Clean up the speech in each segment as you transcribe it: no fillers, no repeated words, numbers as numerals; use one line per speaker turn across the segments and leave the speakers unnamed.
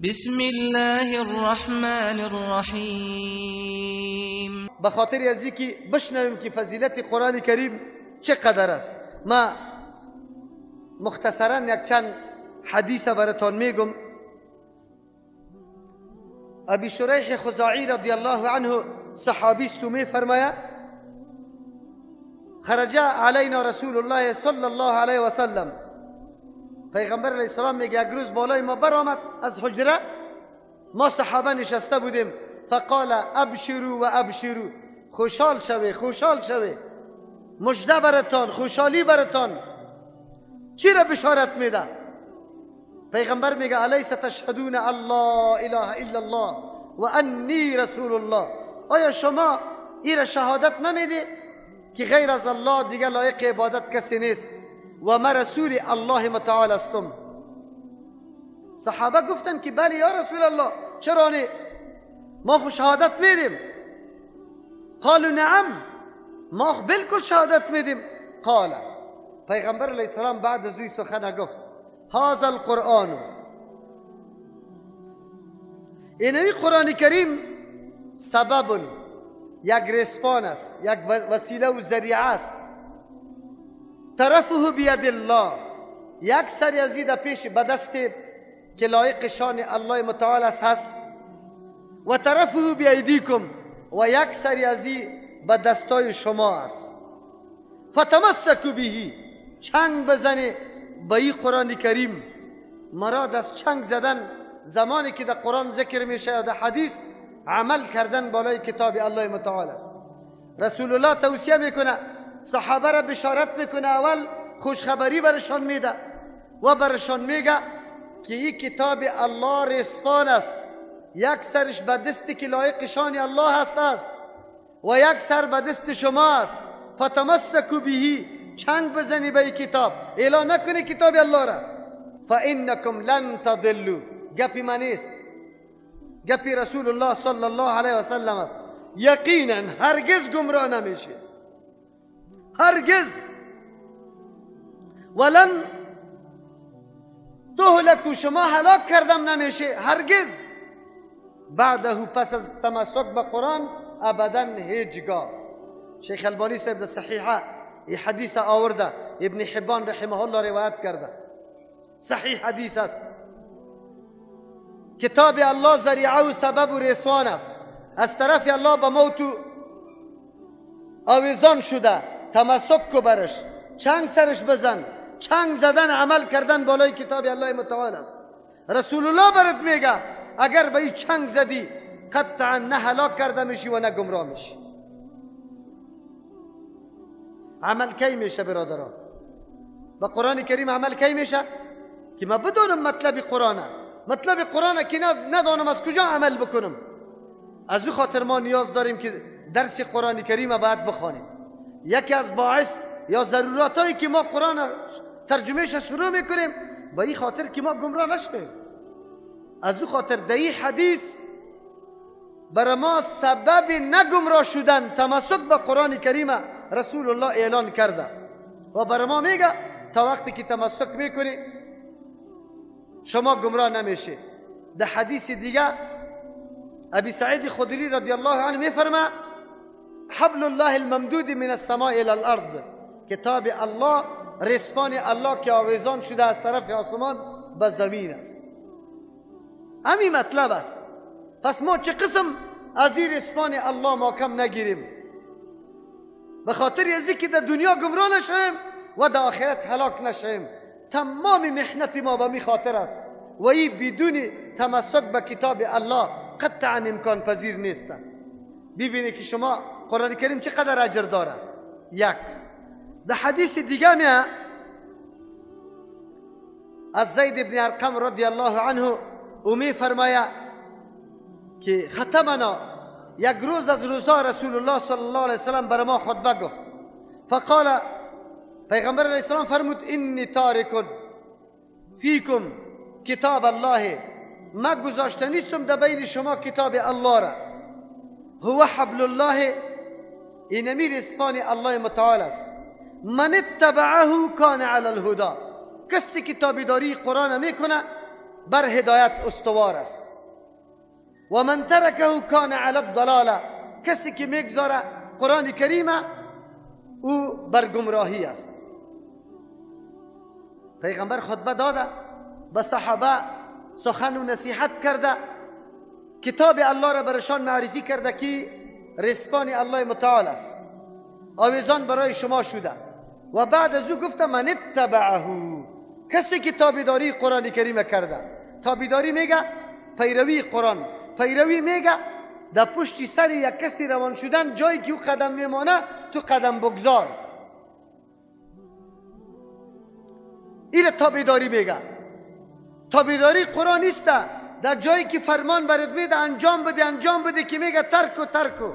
بسم الله الرحمن الرحیم.
به خاطر از اینکه بشنویم که فضیلت قرآن کریم چقدر است، ما مختصرا یک چند حدیث براتان میگم. ابی شریح خزاعی رضی الله عنه صحابی است و میفرماید خرج علینا رسول الله صلی الله علیه و سلم. پیغمبر علیه السلام میگه یک روز بالای ما برآمد از حجره، ما صحابه نشسته بودیم. فقال ابشروا و ابشروا، خوشحال شوی خوشحال شوی، مژده برتان، خوشحالی برتان. چی را بشارت میده؟ پیغمبر میگه الیس تشهدون الله اله الا الله و انی رسول الله. آیا شما ای را شهادت نمیده که غیر از الله دیگه لایق عبادت کسی نیست و من رسول الله متعال هستم؟ صحابه گفتن که بله یا رسول الله، چرا نه، ما خو شهادت میدیم. قالوا نعم، ما بالکل شهادت میدیم. قال، پیغمبر علیه السلام بعد از وی سخن گفت هذا القرآن، اینمی قرآن کریم سبب، یک رسپان است، یک وسیله و ذریعه است. طرفه بید الله، یک سری از این پیش به دست که لایق شان الله متعال است هست، و طرفه بیایدیکم، و یک سری از این به دستای شما است. فتمسکوا به، چنگ بزنه به این قرآن کریم. مراد از چنگ زدن زمانی که در قرآن ذکر میشه یا در حدیث، عمل کردن بالای کتاب الله متعال است. رسول الله توصیه میکنه، صحابه را بشارت میکنه، اول خوشخبری برشان میده و برشان میگه که این کتاب الله رسپان است، یک سرش به دست که لایق شان الله هست است و یک سر به دست شما است. فتمسکوا به، چنگ بزنی به این کتاب، اعلان نکنی کتاب الله را. فانکم لن تضلوا، گپی من نیست، گپی رسول الله صلی الله علیه و سلم است. یقینا هرگز گمراه نمیشید، هرگز. ولن تهلکوا، شما هلاک کردم نمیشه هرگز. بعده، پس از تمسک به قرآن، ابدا هیچگاه. شیخ البانی صاحب در صحیحه این حدیث آورده، ابن حبان رحمه الله روایت کرده، صحیح حدیث است. کتاب الله ذریعه و سبب و رسوان است، از طرف الله به موت آویزان شده. تمسک کو برش، چنگ سرش بزن، چنگ زدن عمل کردن بالای کتاب الله متعال است. رسول الله برات میگه اگر به این چنگ زدی قطعا نه هلاک کرده میشی و نه گمراه میشی. عمل کی میشه برادران؟ با قرآن کریم عمل کی میشه؟ که ما بدونم مطلب قرآنه، مطلب قرآنه که ندانم از کجا عمل بکنم. از او خاطر ما نیاز داریم که درس قرآن کریم باید بخوانیم. یکی از باعث یا ضرورت هایی که ما قرآن ترجمهش شروع میکنیم به این خاطر که ما گمراه نشویم. از او خاطر در این حدیث برای ما سبب نگمراه شدن تمسک به قرآن کریم رسول الله اعلان کرده و برای ما میگه تا وقتی که تمسک میکنی شما گمراه نمیشه. در حدیث دیگه ابی سعید خدری رضی الله عنه میفرما حبل الله الممدود من السماء الى الارض، کتاب الله رسپان الله که آویزان شده از طرف آسمان به زمین است. همین مطلب است. پس ما چه قسم از این رسپان الله ما کم نگیریم، به خاطر از اینکه در دنیا گمراه نشویم و در آخرت هلاک نشویم. تمام محنت ما به می خاطر است و این بدون تمسک به کتاب الله قطعا امکان پذیر نیست. ببینید که شما قرآن کریم چقدر اجر داره. یک در حدیث دیگه میه از زید بن ارقم رضی الله عنه او می فرماید که ختمنا، یک روز از روزها رسول الله صلی الله علیه وسلم بر ما خطبه گفت. فقال، پیغمبر علیه السلام فرمود انی تارک فیکم کتاب الله، ما گذاشته نیستم در بین شما کتاب الله را. هو حبل الله، اینمی رسپان الله متعال است. من اتبعه کان علی الهدی، کسی که تابعداری قرآن میکنه بر هدایت استوار است. و من ترکه کان علی الضلاله، کسی که میگذاره قرآن کریم او بر گمراهی است. پیغمبر خطبه داده، به صحابه سخن و نصیحت کرده، کتاب الله را برشان معرفی کرده که رسپان الله متعال است، آویزان برای شما شده. و بعد از او گفته من اتبعه، کسی که تابعداری قرآن کریم کرده. تابعداری میگه پیروی قرآن، پیروی میگه در پشت سر یک کسی روان شدن، جایی که او قدم میمانه تو قدم بگذار، این تابعداری میگه. تابعداری قرآن نیست در جایی که فرمان برات میده انجام بده، انجام بده که میگه ترکو ترکو،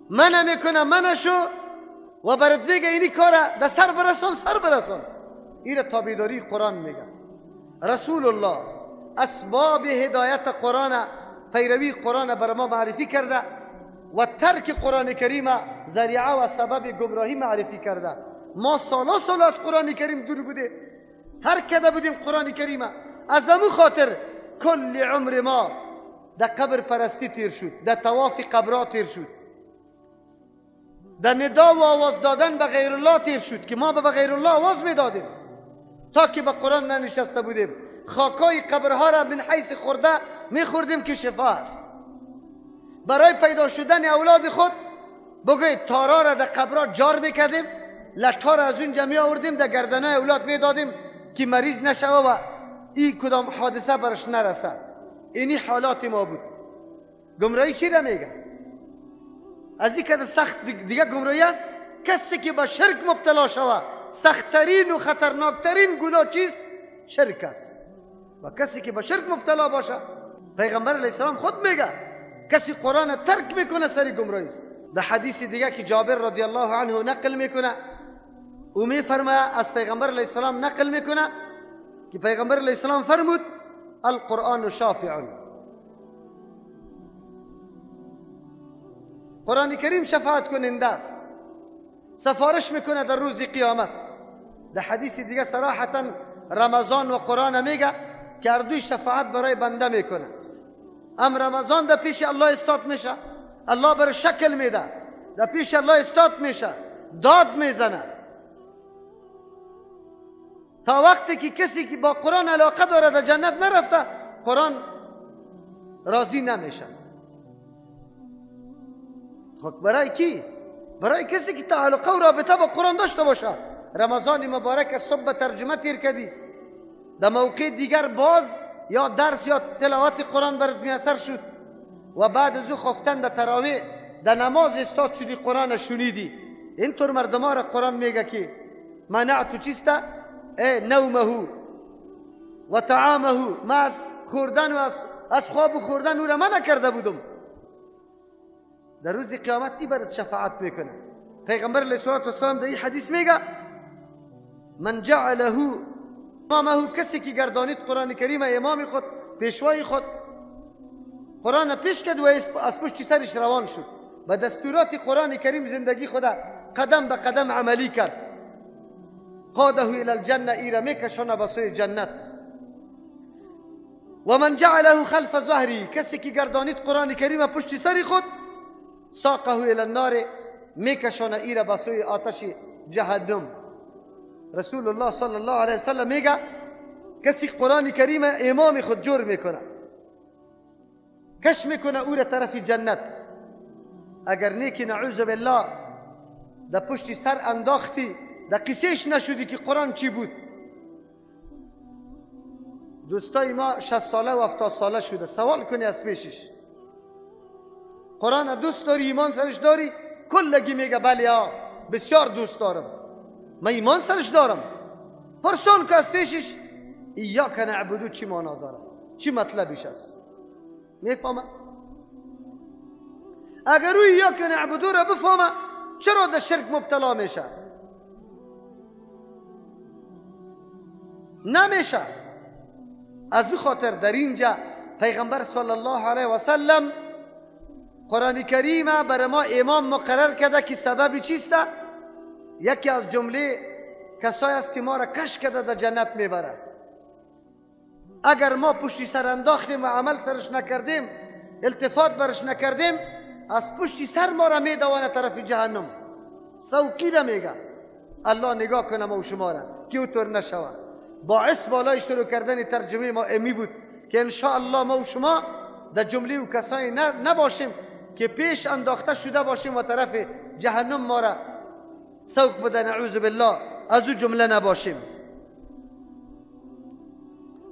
منع میکنه منشو و برات میگه اینی کار در سر برسان، سر برسان. این تابعداری قرآن میگه. رسول الله اسباب هدایت قرآن، پیروی قرآن بر ما معرفی کرده و ترک قرآن کریم ذریعه و سبب گمراهی معرفی کرده. ما سالا سال از قرآن کریم دور بودیم، ترک کرده بودیم قرآن کریم. از امو خاطر کل عمر ما در قبر پرستی تیر شد، در طواف قبرها تیر شد، در ندا و آواز دادن به غیر الله تیر شد که ما به غیر الله آواز میدادیم تا که به قرآن ننشسته بودیم. خاکای قبرها را من حیث خورده میخوردیم که شفا است. برای پیدا شدن اولاد خود بگوید تارا را در قبرها جار میکردیم، لشتها را از اونجا می آوردیم در گردنای اولاد میدادیم که مریض نشوه و این کدام حادثه برش نرسه. اینی حالات ما بود. گمراهی چی را میگه؟ از این که سخت دیگه گمراهی است. کسی که به شرک مبتلا شوه، سختترین و خطرناکترین گناه چیست؟ شرک است. و کسی که به شرک مبتلا باشه، پیغمبر علیه السلام خود میگه کسی قرآن ترک میکنه سری گمراهی است. در حدیث دیگه که جابر رضی الله عنه نقل میکنه، او میفرماید از پیغمبر علیه السلام نقل میکنه که پیغمبر علیه السلام فرمود القرآن شافع، قرآن کریم شفاعت کننده است، سفارش میکنه در روز قیامت. در حدیث دیگه صراحتا رمضان و قرآن میگه که هر دوی شفاعت برای بنده میکنه. ام رمضان در پیش الله استاد میشه، الله بر شکل میده، در پیش الله استاد میشه، داد میزنه تا وقتی که کسی که با قرآن علاقه داره در جنت نرفته، قرآن راضی نمیشه. خب برای کی؟ برای کسی که تعلقه و رابطه با قرآن داشته باشه. رمضان مبارک صبح به ترجمه تیر کردی، در موقع دیگر باز یا درس یا تلاوت قرآن برات میسر شد و بعد از او خفتن در تراویح در نماز استاد شدی، قرآن شنیدی. اینطور مردم را قرآن میگه که منعت چیسته؟ ای نومه و طعامه، ما از خوردن و از خواب و خوردن او را منع کرده بودم. در روز قیامت ای برات شفاعت میکنه. پیغمبر علیه الصلاة والسلام در این حدیث میگه من جعله امامه، کسی که گردانید قرآن کریم امام خود، پیشوای خود، قرآن پیش کرد و از پشت سرش روان شد، به دستورات قرآن کریم زندگی خود قدم به قدم عملی کرد، قاده الى الجنه، ایره میکشانه به سوی جنت. و من جعله خلف ظهری، کسی که گردانید قرآن کریم پشت سر خود، ساقه الى النار، میکشانه ایره به سوی آتش جهنم. رسول الله صلی الله علیه وسلم میگه کسی قرآن کریم امام خود جور میکنه، کش میکنه او را طرف جنت. اگر نیکی نعوذ بالله در پشت سر انداختی، در قصهش نشدی که قرآن چی بود. دوستای ما 60 ساله و 70 ساله شده، سوال کنی از پیشش قرآن دوست داری، ایمان سرش داری؟ کلگی میگه بله ها، بسیار دوست دارم، من ایمان سرش دارم. پرسان که از پیشش ایاک نعبدو چی معنا داره، چی مطلبش است، میفهمه؟ اگر او ایاک نعبدو را بفهمه چرا در شرک مبتلا میشه؟ نمیشه. از او خاطر در اینجا پیغمبر صلی الله علیه و سلم قرآن کریم برای ما امام مقرر کرده که سبب چیست؟ یکی از جمله کسایی است که ما را کش کرده در جنت میبره. اگر ما پشتی سر انداختیم و عمل سرش نکردیم، التفات برش نکردیم، از پشتی سر ما را میدوانه طرف جهنم، سوقی را میگه. الله نگاه کنه ما و شما را که اوطور نشوه. باعث بالای شروع کردن ترجمه ما امی بود که انشاءالله ما و شما در جمله و کسایی نباشیم که پیش انداخته شده باشیم و طرف جهنم ما را سوق بده، نعوذ بالله، از او جمله نباشیم.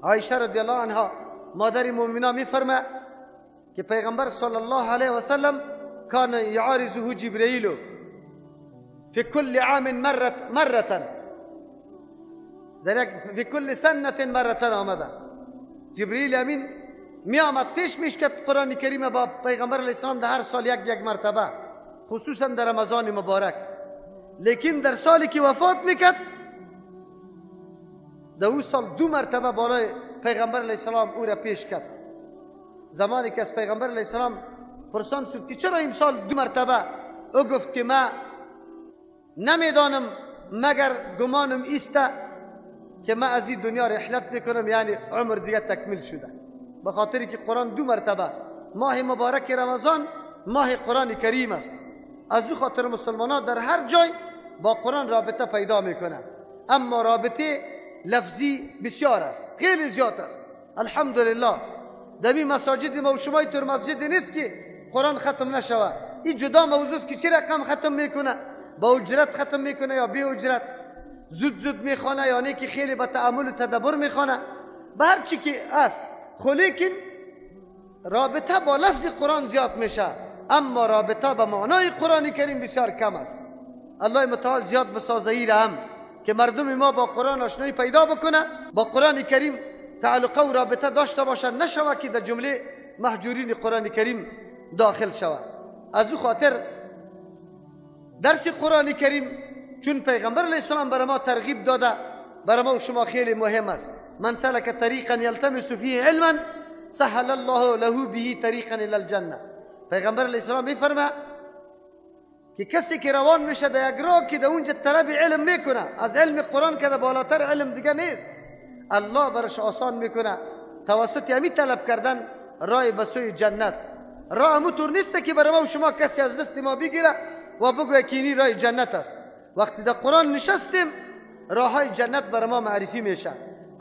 عایشه رضی الله عنها مادر مؤمنان میفرمه که پیغمبر صلی الله علیه و سلم کان یعارضه جبرئیل فی کل عام مره در فی کل سنة مره آمده. جبرئیل امین می آمد پیش میشکد قرآن کریم با پیغمبر علیه السلام در هر سال یک یک مرتبه، خصوصا در رمضان مبارک. لیکن در سالی که وفات میکرد در او سال دو مرتبه بالای پیغمبر علیه السلام او را پیش کرد. زمانی که از پیغمبر علیه السلام پرسان شد که چرا امسال دو مرتبه، او گفت که من نمیدانم مگر گمانم ایسته که من از این دنیا رحلت میکنم، یعنی عمر دیگه تکمیل شده. به خاطری که قرآن دو مرتبه، ماه مبارک رمضان ماه قرآن کریم است، از او خاطر مسلمان ها در هر جای با قرآن رابطه پیدا میکنن. اما رابطه لفظی بسیار است، خیلی زیاد است. الحمدلله در این مساجد ما و شما طور مسجد نیست که قرآن ختم نشود. این جدا موضوع است که چه رقم ختم میکنه، با اجرت ختم میکنه یا بی اجرت، زود زود میخوانه یا نه که خیلی با تأمل و تدبر میخوانه، به هر چی که است. خو لیکن رابطه با لفظ قرآن زیاد میشه، اما رابطه با معنای قرآن کریم بسیار کم است. الله متعال زیاد بسازه ای هم که مردم ما با قرآن آشنایی پیدا بکنه، با قرآن کریم تعلقه و رابطه داشته باشه، نشوه که در جمله مهجورین قرآن کریم داخل شوه. از او خاطر درس قرآن کریم چون پیغمبر علیه السلام برای ما ترغیب داده، برای ما و شما خیلی مهم است. من سلک طریقا یلتمس فیه علما سهل الله له به طریقا الی الجنه. پیغمبر علیه السلام میفرمه که کسی که روان میشه در یک راه که در اونجا طلب علم میکنه، از علم قرآن که در بالاتر علم دیگه نیست، الله برش آسان میکنه توسط همی طلب کردن راه به سوی جنت. راه همونطور نیست که برای ما و شما کسی از دست ما بگیره و بگویه که اینی راه جنت است. وقتی در قرآن نشستیم راه های جنت برای ما معرفی میشه.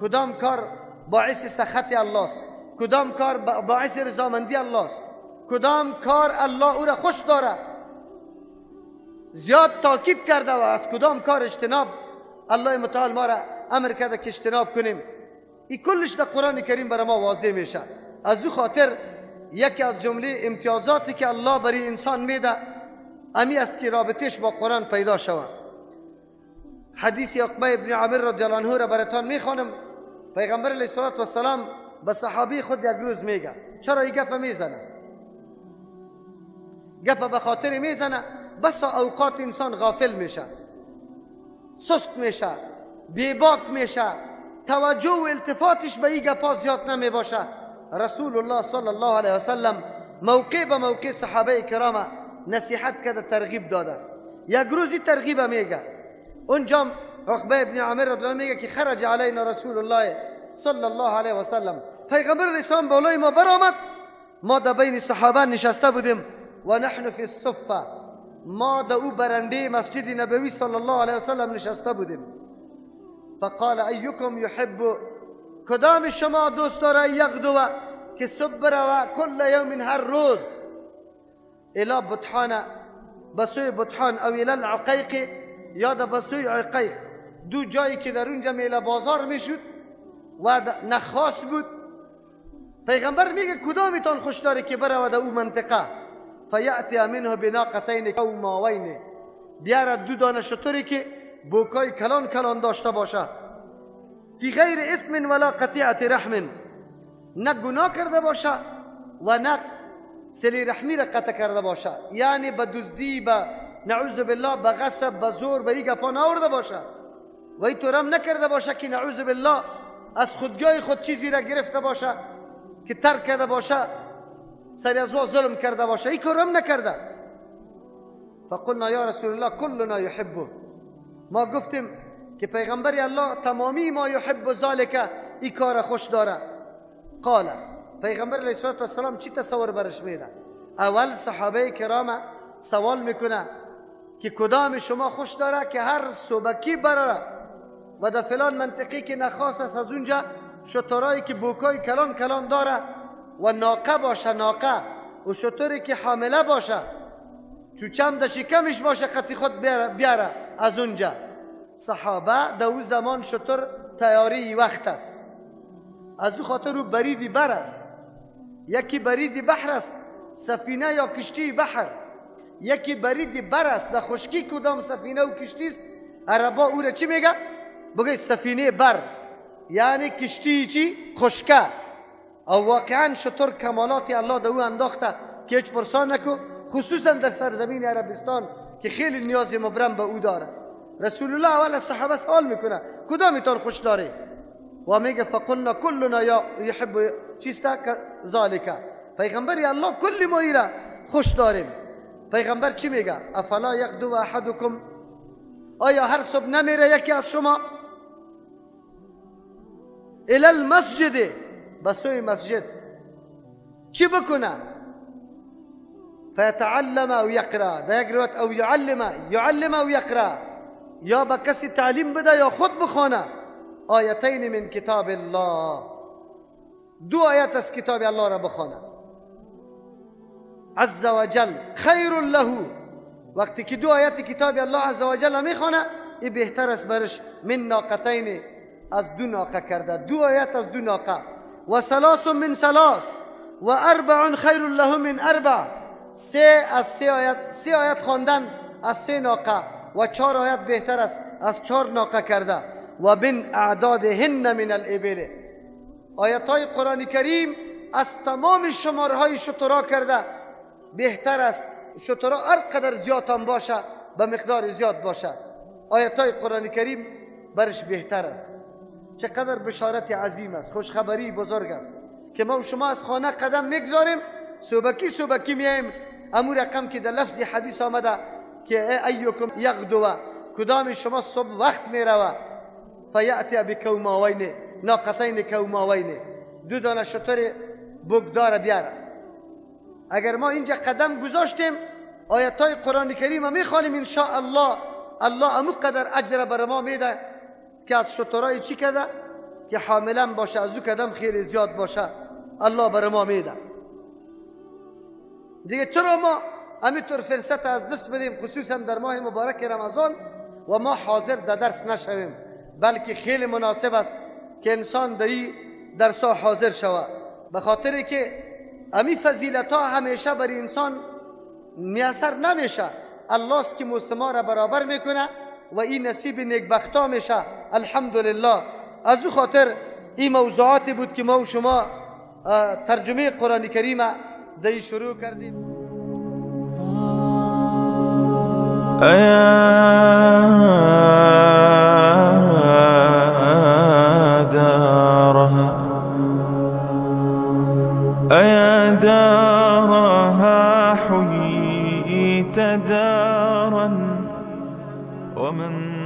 کدام کار باعث سخط الله است، کدام کار باعث رضامندی الله است، کدام کار الله او را خوش داره زیاد تاکید کرده و از کدام کار اجتناب الله متعال ما را امر کرده که اجتناب کنیم. این کلش در قرآن کریم برای ما واضح میشه. از او خاطر یکی از جمله امتیازاتی که الله برای انسان میده امی است که رابطش با قرآن پیدا شود. حدیث عقبه ابن عامر رضی الله عنه را براتان میخوانم. پیغمبر علیه الصلاة والسلام به صحابی خود یک روز میگه، چرا این گپ میزنه؟ گپ به خاطر میزنه بسا اوقات انسان غافل میشه، سست میشه، بیباک میشه، توجه و التفاتش به این گپا زیاد نمیباشه. رسول الله صلی الله علیه وسلم موقع به موقع صحابه کرام نصیحت کرده، ترغیب داده. یک روزی ترغیب میگه، اونجا عقبه ابن عامر رضی الله میگه که خرج علینا رسول الله صلی الله علیه وسلم، پیغمبر علیه السلام بالای ما برآمد، ما در بین صحابه نشسته بودیم و نحن فی الصفه، ما در او برنده مسجد نبوی صلی الله علیه وسلم نشسته بودیم. فقال ایکم یحب، کدام شما دوست داره یغدو که صبح بروه کل یوم هر روز الی بطحان، بسوی بطحان، او الی العقیق یا در بسوی عقیق، دو جایی که در اونجا میله بازار میشد و نخاس بود. پیغمبر میگه کدامیتان خوش داره که بروه در او منطقه؟ فیأتی منه بناقتین او ماوین، بیاره دو دانه شتری که بوکای کلان کلان داشته باشه، فی غیر اسم ولا قطیعة رحم، نه گناه کرده باشه و نه صله رحمی را قطع کرده باشه، یعنی به دزدی، به نعوذ بالله، به غصب، به زور، به این گپا نآورده باشه و این طورم نکرده باشه که نعوذ بالله از خودگاه خود چیزی را گرفته باشه که ترک کرده باشه، سری از ظلم کرده باشه، این کارم نکرده. فقلنا یا رسول الله کلنا یحبه، ما گفتیم که پیغمبر الله تمامی ما یحب ذالک، این کار خوش داره. قال، پیغمبر علیه السلام چی تصور برش میده؟ اول صحابه کرام سوال میکنه که کدام شما خوش داره که هر صبحکی بره و در فلان منطقه که نخواست است از اونجا شترایی که بوکای کلان کلان داره و ناقه باشه، ناقه و شتری که حامله باشه، چوچم در شکمش باشه، قطی خود بیاره از اونجا. صحابه در او زمان شتر تیاری وقت است، از او خاطر او بریدی بر است، یکی بریدی بحر است، سفینه یا کشتی بحر، یکی بریدی بر است. در خشکی کدام سفینه و کشتی است؟ عربا او را چی میگه؟ بگه سفینه بر، یعنی کشتی چی؟ خشکه. او واقعا شتر کمالات الله در او انداخته که هیچ پرسان نکو، خصوصا در سرزمین عربستان که خیلی نیاز مبرم به او داره. رسول الله اول از صحابه سوال میکنه کدامتان خوش داره؟ و میگه فقلنا کلنا یا یحب چیست ذالک. پیغمبر الله کل ما ایره خوش داریم. پیغمبر چی میگه؟ افلا یغدو احدکم، آیا هر صبح نمیره یکی از شما الی المسجد، به سوی مسجد، چی بکنه؟ فیتعلم او یقرأ، در یک روایت او یعلم، یعلم او یقرأ، یا به کسی تعلیم بده یا خود بخوانه. آیتین من کتاب الله، دو آیت از کتاب الله را بخوانه. عز وجل خیر له، وقتی که دو آیت کتاب الله عز وجل میخوانه این بهتر است برش من ناقتین، از دو ناقه کرده، دو آیت از دو ناقه. و ثلاث من ثلاث و اربع خیر له من اربع، سه از سه آیت، سه آیت خواندن از سه ناقه و چهار آیت بهتر است از چهار ناقه کرده. و من اعدادهن من الابل، آیت های قرآن کریم از تمام شمارهای شترا کرده بهتر است. شترا هر قدر زیاد هم باشه به مقدار زیاد باشه، آیت های قرآن کریم برش بهتر است. چقدر بشارت عظیم است، خوشخبری بزرگ است که ما و شما از خانه قدم میگذاریم، صبحکی صبحکی میایم، امو رقم که در لفظ حدیث آمده که ایکم یغدو، کدام شما صبح وقت میروه، فیأتی بکوماوین ناقتین کوماوین، دو دانه شتر بگدار بیاره. اگر ما اینجا قدم گذاشتیم آیت های قرآن کریم میخوانیم، ان شاء الله الله امو قدر اجر بر ما میده که از شترای چی کده که حاملا باشه، از او کدم خیلی زیاد باشه، الله بر ما میده. دیگه چرا ما همینطور فرصت از دست بدیم، خصوصا در ماه مبارک رمضان، و ما حاضر در درس نشویم، بلکه خیلی مناسب است که انسان در این درس ها حاضر شود، به خاطر که امی فضیلت ها همیشه بر انسان میسر نمیشه. الله است که موسما را برابر میکنه و این نصیب نیکبختا میشه، الحمدلله. از او خاطر این موضوعاتی بود که ما و شما ترجمه قرآن کریم در شروع کردیم.
أيا دارها حييت دارا ومن